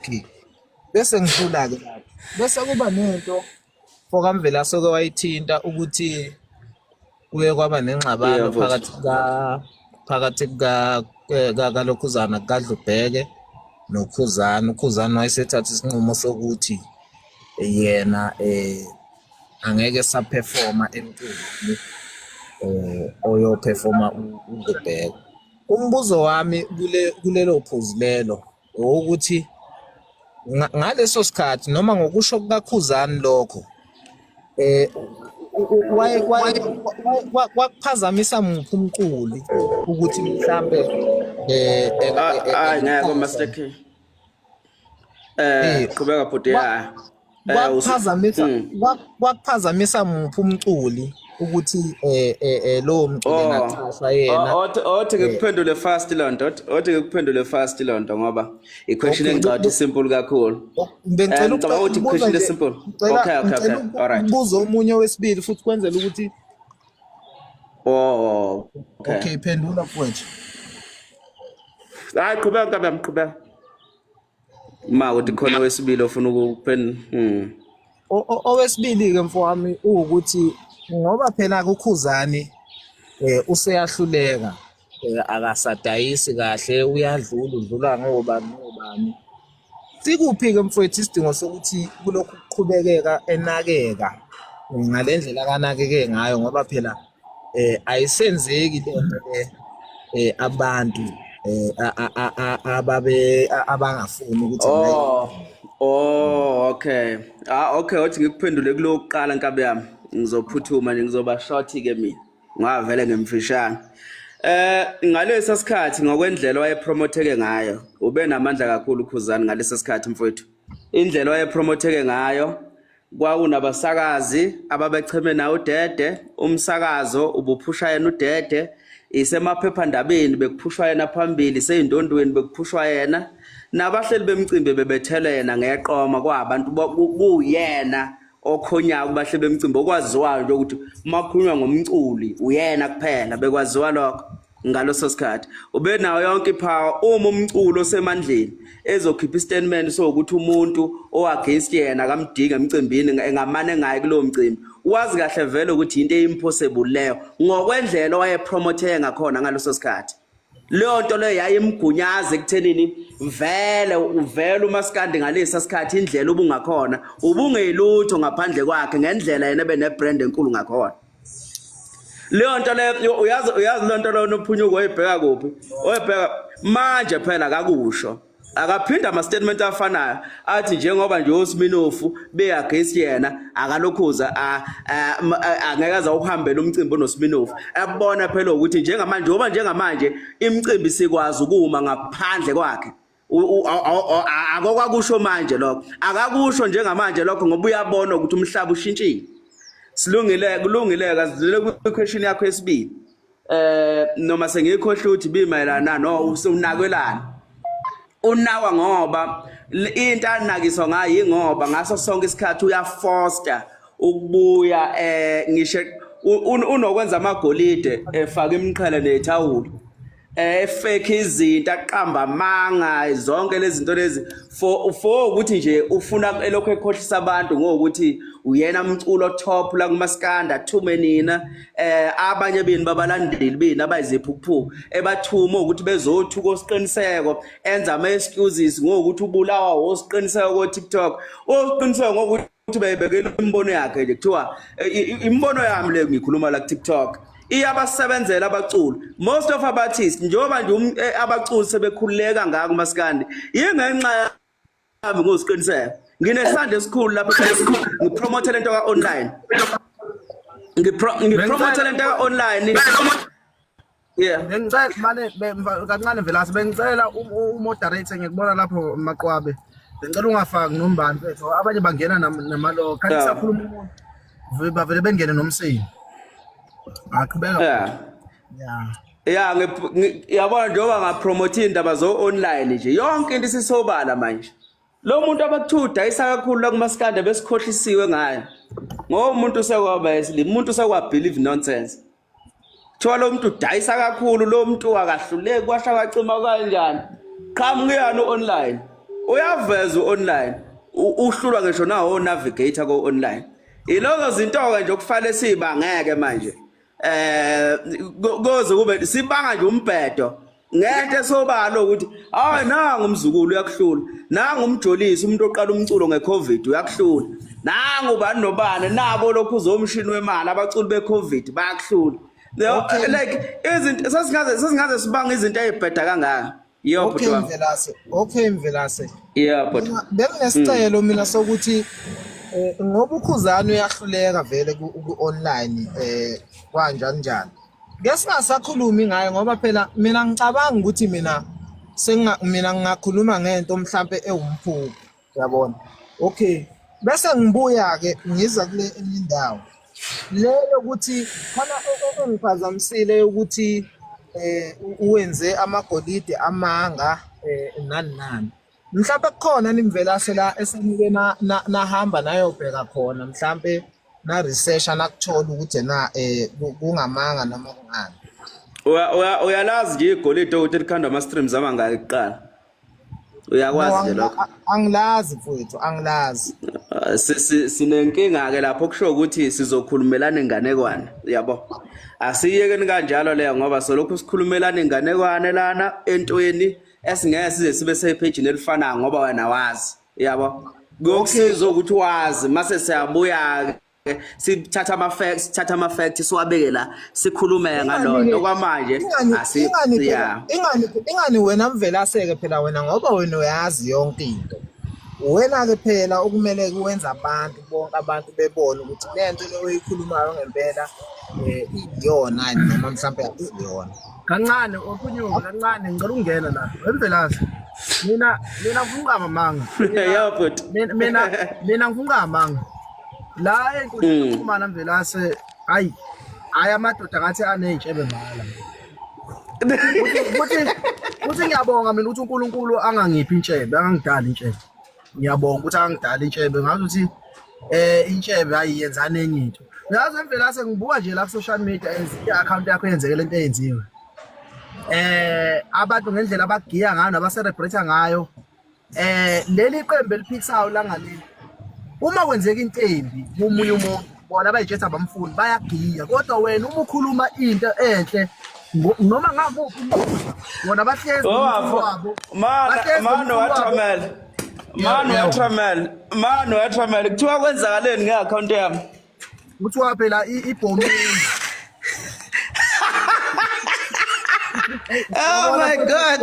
Okay. Bese ngidlula-ke lapho. Bese kuba nento fokaMvelase oke wayithinta ukuthi kuye kwaba nengxabano Yeah, mfowethu. phakathi kuka phakathi kuka eh, kalokhuzana kaDlubheke noKhuzani. UKhuzani wayesethatha isinqumo sokuthi yena angeke esaphefoma emcimbini oyophefoma uDlubheke. Umbuzo wami kule kulelo phuzu lelo ukuthi ngaleso sikhathi noma ngokusho kukaKhuzani lokho waye kwakuphazamisa muphi umculi ukuthi mhlambe Hayi ngeke, Master K. Qhubeka bhuti, ya. Kwakuphazamisa kwakuphazamisa muphi umculi ukuthi lowo mculi engaqashwa yena? Othi ngikuphendule fast lonto, othi ngikuphendule fast lonto ngoba i-question engicabanga ukuthi simple kakhulu. Bengicela Ngicabanga ukuthi ukubuza i-question nje simple. Ngicela Okay, ngicela all right. ukubuza omunye wesibili futhi kwenzela ukuthi Oh, okay. Okay, phendula mfowethu. Hayi, qhubeka nkabi yami, qhubeka. Ma uthi khona wesibili ofuna ukuphendula. Owesibili-ke mfowami uwukuthi ngoba phela kuKhuzani useyahluleka, akasadayisi kahle, uyadlula, udlula ngobani ngobani. Sikuphi-ke mfowethu isidingo sokuthi kulokhu kuqhubekeka enakeka ngale ndlela akanakeke ngayo, ngoba phela ayisenzeki lento le abantu ababe abangafuni ukuthi Oh, okay. Ah, okay, othi ngikuphendule kulokuqala nkabi yami. Ngizophuthuma nje, ngizoba short ke mina. Ngavele ngemfishane. Ngalesa sikhathi ngokwendlela wayepromotheke ngayo, ube namandla kakhulu uKhuzani ngalesa sikhathi mfowethu. Indlela wayepromotheke ngayo, kwakunabasakazi ababecheme nawo udede, umsakazo ubuphusha yena udede, isemaphephandabeni bekuphushwa yena phambili, seyindondweni bekuphushwa yena, nabahleli bemcimbi bebethele yena ngeqoma kwabantu kuyena okhonyayo kubahleli bemcimbi, okwaziwayo nje ukuthi uma kukhulunywa ngomculi uyena kuphela, bekwaziwa lokho ngaloso sikhathi. Ubenayo yonke ipower. Uma umculo osemandleni ezokhipha istatement sokuthi umuntu o-against yena akamdingi emcimbini, engamane ngaye kulowo mcimbi, wazi kahle vele ukuthi into e-impossible leyo ngokwendlela owayepromote ngakhona ngaloso sikhathi. Leyo nto leyo yayimgunyaza ekuthenini vele uvele umaskandi ngalesa sikhathi, indlela ubungakhona ubungeyilutho ngaphandle kwakhe, ngendlela yena ebe-nebrand enkulu ngakhona. Leyo nto leyo, uyazi leyo nto leyo, nophunyuko oyibheka kuphi? Oyibheka manje phela akakusho, akaphinda ama-statement afanayo athi njengoba nje uSminofu be-against yena, akalokhuza angeke aze awuhambele umcimbi onoSminofu. Ebona phela ukuthi njengamanje, njengoba njengamanje imicimbi sikwazi ukuma ngaphandle kwakhe. Akokwakusho manje lokho, akakusho njengamanje lokho ngoba uyabona ukuthi umhlaba ushintshile. Silungile, kulungile, kasidlule kwi-question yakho yesibili. Noma sengiyikhohle ukuthi bimayelana no usunakwelana. Unakwa ngoba into anakiswa ngayo ingoba ngaso sonke isikhathi uyafoster ukubuya, ngisho unokwenza amagolide, efaka imiqhele nethawula, fake izinto, aqamba amanga, zonke lezi zinto lezi for ukuthi nje ufuna elokhu ekhohlisa abantu ngokuthi uyena umculo top la kumaskanda, athume nina abanye benu babalandeli benu abayiziphukuphuku, ebathuma ukuthi bezothuka osiqiniseko, enza ama excuses ngokuthi ubulawa osiqiniseko ko TikTok, osiqiniseko ngokuthi beyibekela imibono yakhe nje. Kuthiwa imibono yami le ngikhuluma la ku TikTok iyabasebenzela abaculi, most of artists, njengoba nje abaculi sebekhululeka ngako maskandi yingenxa yami ngosiqiniseko. Nginesandla esikhulu lapho ngipromote lento ka online, ngipromote lento ka online, yeah. Bengicela mane kancane Velasi, bengicela umoderator, ngikubona lapho Maqwabe. Bengicela ungafaki nombani mfethu, abanye bangena namalo kanti sakhuluma umuntu bavele bengene nomsini. Aqhubeka. Yeah. Ya, yabona njengoba ngapromote indaba zo online nje, yonke into isisobala manje. Lo muntu abakuthiwa udayisa kakhulu la kumaskanda besikhohlisiwe ngayo. Ngoba umuntu usekwaba esilimi, umuntu usekwa believe nonsense. Kuthiwa lo muntu udayisa kakhulu, lo muntu akahluleki kwasha kwacima kanjani. Qhamukiyani online. Uyaveza u-online uhlulwa ngisho nawo navigator ko online. Ilozo zinto ke nje okufanele sibangeke manje. Eh koze kube sibanga nje umbhedo ngento esobala ukuthi hayi nangu umzukulu uyakuhlula, nangu umjolisi umuntu oqala umculo ngeCovid uyakuhlula, nangu bani nobani nabo lokhu uzomshini wemali abaculi beCovid bayakuhlula. Okay. Like izinto sesingaze sibanga izinto ezibheda kangaka. Yebo Okay bhuti wami. Mvelase, okay Mvelase. Yeah bhuti. Mina benginesicelo mina sokuthi ngoba uKhuzani uyahluleka vele ku online kanjani njani. Ke singasakhulumi ngaye ngoba phela mina ngicabanga ukuthi mina senga mina ngingakhuluma ngento mhlambe ewumphupho uyabona. Okay. Bese ngibuya ke ngiza kule enye indawo. Le yokuthi khona engiphazamisile ukuthi uwenze amagolide amanga nani nani. Mhlawumbe kukhona nimvelase la esenike nahamba nayobheka khona mhlambe na research nakuthola ukuthi na kungamanga noma kungani. Uyalazi nje igolide ukuthi likhandwa ama streams amangaki kuqala. Uyakwazi nje lokho. Angilazi mfowethu, angilazi. Ah, sinenkinga ke lapho kusho ukuthi sizokhulumelana inganekwane yabo. Asiyekeni kanjalo leyo ngoba solokhu sikhulumelana inganekwane lana entweni esingeke size sibe sephejini elifanayo ngoba wena wazi yabo. Kuyokusiza ukuthi wazi mase siyabuya ke sithatha ama facts, sithatha ama facts siwabeke la sikhulume ngalonto okwamanje asi yeah. Ingani wena Mvelaseke phela wena ngoba wena uyazi yonke into. Wena ke phela okumele kuwenza abantu bonke abantu bebone ukuthi lento le oyikhulumayo ngempela iyona noma mhlambe akuyona. Kancane ophunyuka kancane ngicela ukungena la. Wemvelase. Mina ngifuna uqamba amanga. Yeah but Mina ngifuna uqamba amanga. La enkundleni yokuxhumana Mvelase hayi hayi amadoda ngathi aney'ntshebe mala. Kuthi ngiyabonga mina ukuthi uNkulunkulu angangiphi intshebe, angangidali intshebe. Ngiyabonga ukuthi angangidali intshebe ngazi ukuthi intshebe hayi yenzani enye into. Uyazi Mvelase ngibuka nje la ku social media i-account yakho yenzeke lento eyenziwe. Abantu ngendlela abagiya ngayo nabacelebrate ngayo leli qembu eliphikisayo la ngaleli uma kwenzeka into embi komunye umuntu bona abayitshetha abamfuni bayagiya kodwa wena uma ukhuluma into enhle noma ngamuphi umuntu bona bahlezi wabo mano wathamela mano wathamela mano wathamela kuthiwa kwenzakaleni nge-account yami kuthiwa phela ibhomu. Oh my God.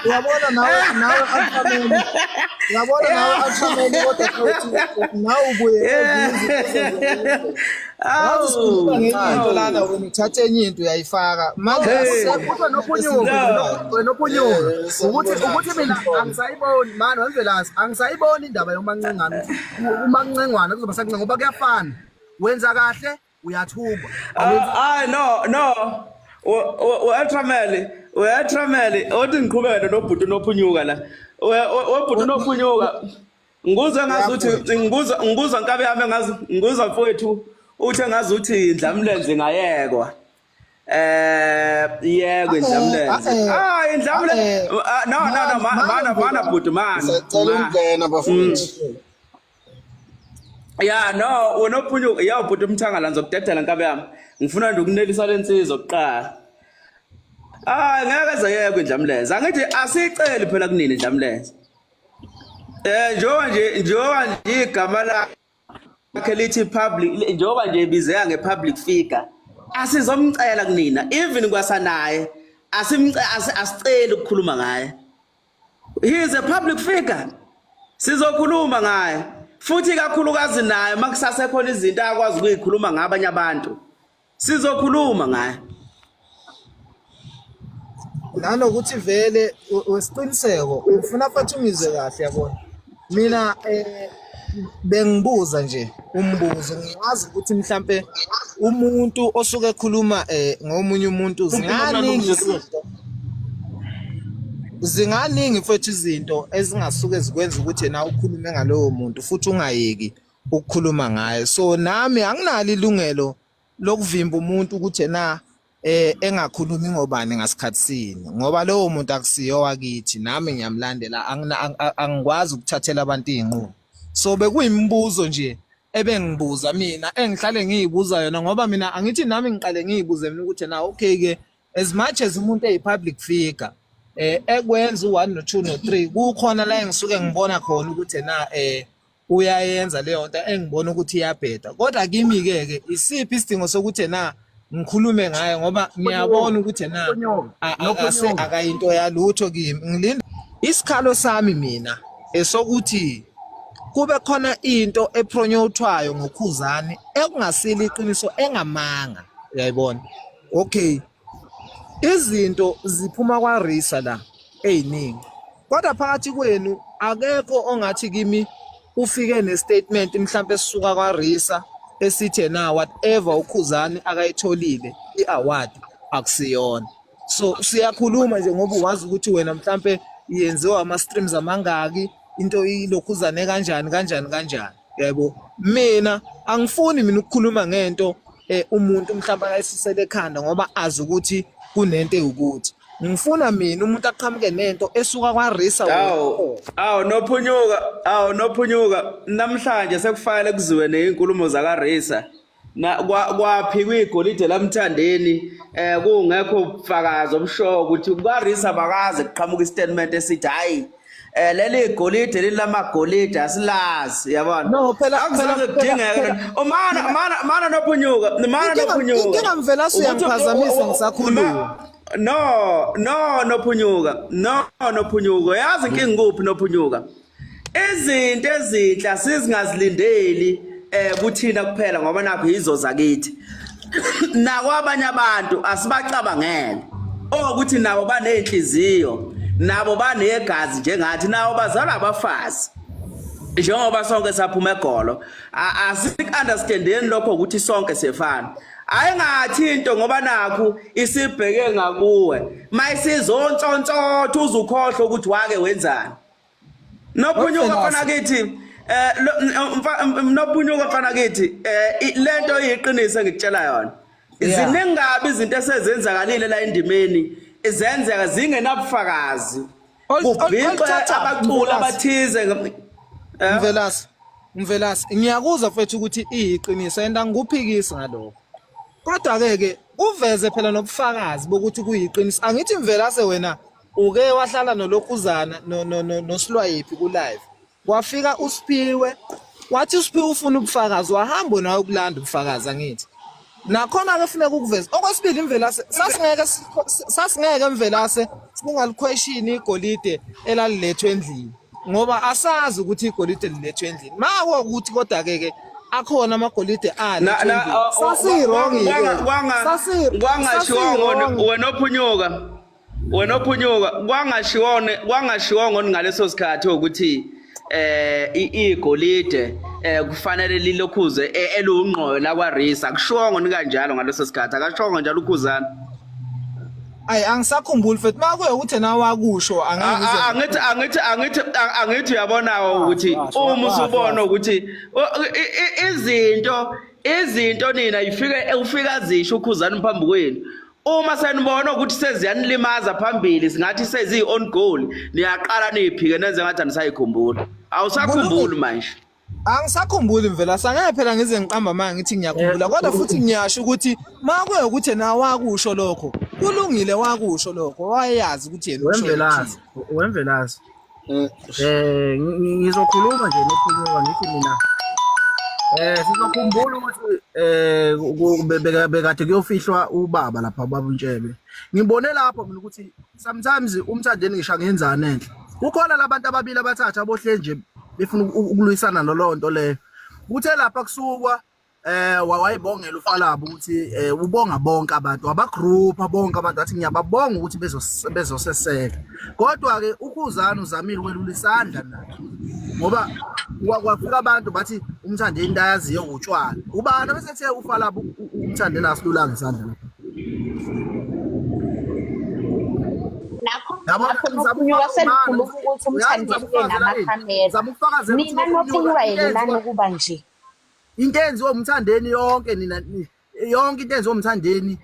Uyabona nawe Ultraman. Uyabona nawe Ultraman kodwa futhi nawe ubuye Awu. sikhuluma ngenye into lana wena uthatha enye into uyayifaka. Manje Kodwa nophunyuka wena ophunyuka ukuthi mina angisayiboni mani wemvelasi angisayiboni indaba yomancengane umancengwane kuzoba sakuncenga ngoba kuyafana wenza kahle uyathukwa. Ah no u-Ultraman u-Ultraman othi ngiqhubeke nobhuti nophunyuka la webhuti nophunyuka ngikuzwa ngazuthi ngikuzwa nkabe yami ngazi ngikuzwa mfowethu uthe ngazuthi indlamlenze ngayekwa yekwe indlamlenze ah indlamlenze no no no mana mana bhuti mana Sicela ukungena bafowethu. Ya no wena ophunyuka ya bhuti umthangala ngizokudedela nkabe yami ngifuna nje ukunelisa lensizwa kuqala. Ah ngeke zeyekwe indlamlenze angithi asiceli phela kunini indlamlenze. Njengoba nje igama lakhe lithi public njengoba nje ibizeka ngepublic figure asizomcela kunina even kwasanaye asimce asiceli ukukhuluma ngaye. He is a public figure. Sizokhuluma ngaye. Futhi kakhulukazi naye makusasekhona izinto akwazi ukuyikhuluma ngabanye abantu. Sizokhuluma ngaye. Nanokuthi vele wesiqiniseko ufuna futhi ungizwe kahle yabona. Mina bengibuza nje umbuzo ngiyazi ukuthi mhlambe umuntu osuke ekhuluma ngomunye umuntu zinganingi izinto zinganingi mfethu izinto ezingasuke zikwenza ukuthi yena ukhulume ngalowo muntu futhi ungayeki ukukhuluma ngaye. So nami anginalo ilungelo lokuvimba umuntu ukuthi yena Engakhulumi ngobani ngasikhathi sini, ngoba lowo muntu akusiyo wakithi, nami ngiyamlandela, angikwazi ukuthathela abantu izinqumo. So bekuyimibuzo nje ebengibuza mina, engihlale ngiyibuza yona, ngoba mina angithi nami ngiqale ngiyibuze mina ukuthi na okay ke, as much as umuntu eyi-public figure ekwenza u-1 no-2 no-3, kukhona la engisuke ngibona khona ukuthi na uyayenza leyo nto engibona ukuthi iyabheda. Kodwa kimi-ke ke isiphi isidingo sokuthi na ngikhulume ngayo, ngoba ngiyabona ukuthi na akayinto yalutho kimi. Ngilinda isikhalo sami mina esokuthi kube khona into epromotwayo ngoKhuzani ekungasilo iqiniso, engamanga, uyayibona? Okay, izinto ziphuma kwaRisa la eziningi, kodwa phakathi kwenu akekho ongathi kimi ufike nestatement mhlambe esisuka kwaRisa esithe na whatever uKhuzani akayitholile i-award akusiyona. So siyakhuluma nje ngoba wazi ukuthi wena mhlambe yenziwa ama streams amangaki, into ilokhuzane kanjani kanjani kanjani, yebo. Mina angifuni mina ukukhuluma ngento umuntu mhlawumbe akayisusele ekhanda ngoba azi ukuthi kunento ewukuthi. Ngifuna mina umuntu aqhamuke nento esuka kwaRisa. Awu, awu nophunyuka, awu nophunyuka. Namhlanje sekufanele kuziwe nezinkulumo zakaRisa. Na kwaphikwa igolide lamthandeni kungekho ubufakazi obushoyo ukuthi kwaRisa bakaze kuqhamuka istatement esithi hayi leli igolide lilamagolide asilazi, yabona. No, phela akuzange kudingeke. Mana mana mana nophunyuka, mana nophunyuka. Inkinga Mvelase, uyangiphazamisa ngisakhuluma. No, no nophunyuka, no nophunyuka. Yazi inkinga kuphi nophunyuka? Izinto ezinhle asizingazilindeli kuthina kuphela, ngoba nakho yizo zakithi. Nakwabanye abantu asibacabangele okuthi nabo banenhliziyo, nabo banegazi njengathi, nabo bazalwa abafazi njengoba sonke saphuma egolo. Asik-understandeni lokho ukuthi sonke siyefana. Ayingathi into ngoba nakhu isibheke ngakuwe, mayisizontsontsotha uzukhohlwa ukuthi wake wenzani. Nophunyuka mfana kithi, nophunyuka mfana kithi, lento iyiqiniso engikutshela yona. Ziningi kabi izinto esezenzakalile la endimeni, izenzeka zingenabufakazi, kubhiqe abaculi abathize. Mvelase, Mvelase, ngiyakuzwa mfethu ukuthi iyiqiniso and angikuphikisi ngalokho. Kodwa ke ke uveze phela nobufakazi bokuthi kuyiqiniso. Angithi Mvelase wena uke wahlala nolokhuzana no no no noSilwayiphi ku live. Kwafika uSiphiwe, wathi uSiphiwe ufuna ubufakazi, wahamba nawe ukulanda ubufakazi, angithi. Nakhona ke funeka ukuveza. Okwesibili Mvelase, sasingeke Mvelase singaliquestion igolide elalilethwe endlini, ngoba asazi ukuthi igolide lilethwe endlini. Mako ukuthi kodwa ke ke akhona amagolide alethwe endlini. Sasi-wrong ke. Kwangashiwo wena ophunyuka, wena ophunyuka, kwangashiwo ngaleso sikhathi ukuthi igolide kufanele lilokhuze elungqoyo la kwaRisa. Akushiwongo ni kanjalo ngaleso sikhathi, akashongo njalo uKhuzani. Ayi, angisakhumbuli futhi makuye ukuthi na wakusho, angeke ngize. Angithi uyabona ukuthi uma usubona ukuthi izinto nina ifike ufika zisho uKhuzani phambi kwenu, uma senibona ukuthi seziyanilimaza phambili, singathi seziyi on goal, niyaqala niyiphike nenze ngathi anisayikhumbula. Awusakhumbuli manje? Angisakhumbuli Mvelase, angeke phela ngize ngiqamba manje ngithi ngiyakhumbula, kodwa futhi ngiyasho ukuthi makuye ukuthi na wakusho lokho, kulungile, wakusho lokho, wayeyazi ukuthi yena usho. Wemvelase, wemvelase. Ngizokhuluma nje nophunyuka, ngithi mina sizokhumbula ukuthi bekade kuyofihlwa ubaba lapha, ubaba uNtshebe. Ngibone lapho mina ukuthi sometimes umthandeni ngisho angenzani enhle. Kukhona labantu ababili abathathu abohle nje befuna ukulwisana nolonto leyo. Kuthe lapha kusukwa wayibongela uFalabo ukuthi ubonga bonke abantu, wabagroupa bonke abantu, wathi ngiyababonga ukuthi bezoseseka. Kodwa ke uKhuzani uzamile ukwelula isandla naye, ngoba kwafika abantu bathi umthandeni into ayaziyo utshwala. Ubani bese ethe uFalabo umthandeni asilulanga isandla lapha? Nakho nophunyuka senikhuluma ukuthi umthandeni unamakhamera. Nina nophunyuka yekelani ukuba nje. Into enziwa umthandeni yonke nina, yonke into enziwa umthandeni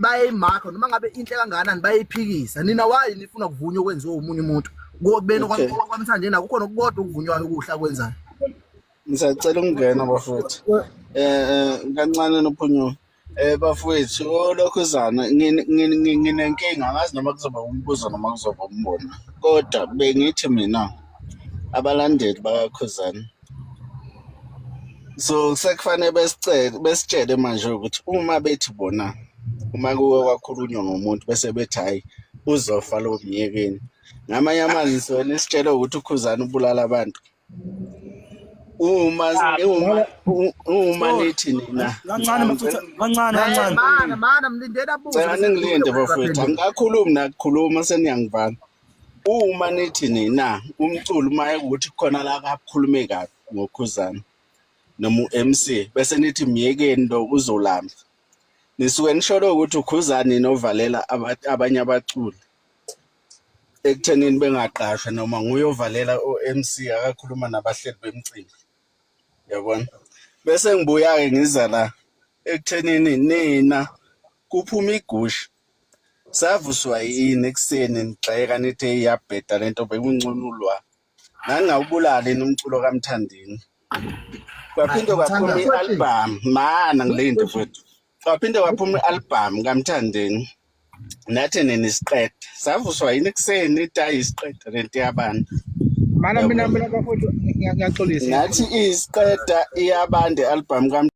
Bayayimakha noma ngabe inhle kangakanani, bayayiphikisa. Nina why nifuna kuvunywa okwenziwe omunye umuntu? Kubeni kwaMthandeni akukhona okukodwa okuvunywayo okuhle akwenzayo. Ngisacela ukungena bafowethu. Kancane nophunyo. Bafowethu, olokhuzana nginenkinga, angazi noma kuzoba umbuzo noma kuzoba umbono. Kodwa bengithi mina abalandeli bakaKhuzani, so sekufanele besicele besitshele manje ukuthi uma bethi bona uma kuke kwakhulunywa ngomuntu bese bethi hhayi uzofa lo myekeni. Ngamanye amazwi nisuke nisitshele ukuthi uKhuzani ubulala abantu. Uma uma uma nithi nina Kancane mafutha, kancane kancane. Mana mana, mlindeni abuze. Cela ningilinde bafowethu, angikakhulumi nakukhuluma seniyangivala. Uma nithi nina umculo uma ekuthi khona la akakhulume kabi ngoKhuzani noma u-MC bese nithi myekeni lo uzolamba, nisuke nisholo ukuthi uKhuzani novalela abanye abaculi ekuthenini bengaqashwa noma nguye ovalela o-MC akakhuluma nabahleli bemicimbi, yabona. Bese ngibuya-ke ngiza la ekuthenini nina kuphuma igusha savuswa yini ekuseni nigxeka nithi iyabheda lento bekunconulwa nangingawubulali umculo kaMthandeni. Kwaphinde kwaphuma i-album, mana ngilinde mfowethu, kwaphinde kwaphuma i-album kaMthandeni nathi nini siqede savuswa yini ekuseni ithi ayi isiqeda lento yabantu. Mana mina bafowethu, ngiyaxolisa. Nathi isiqeda iyabanda i-album.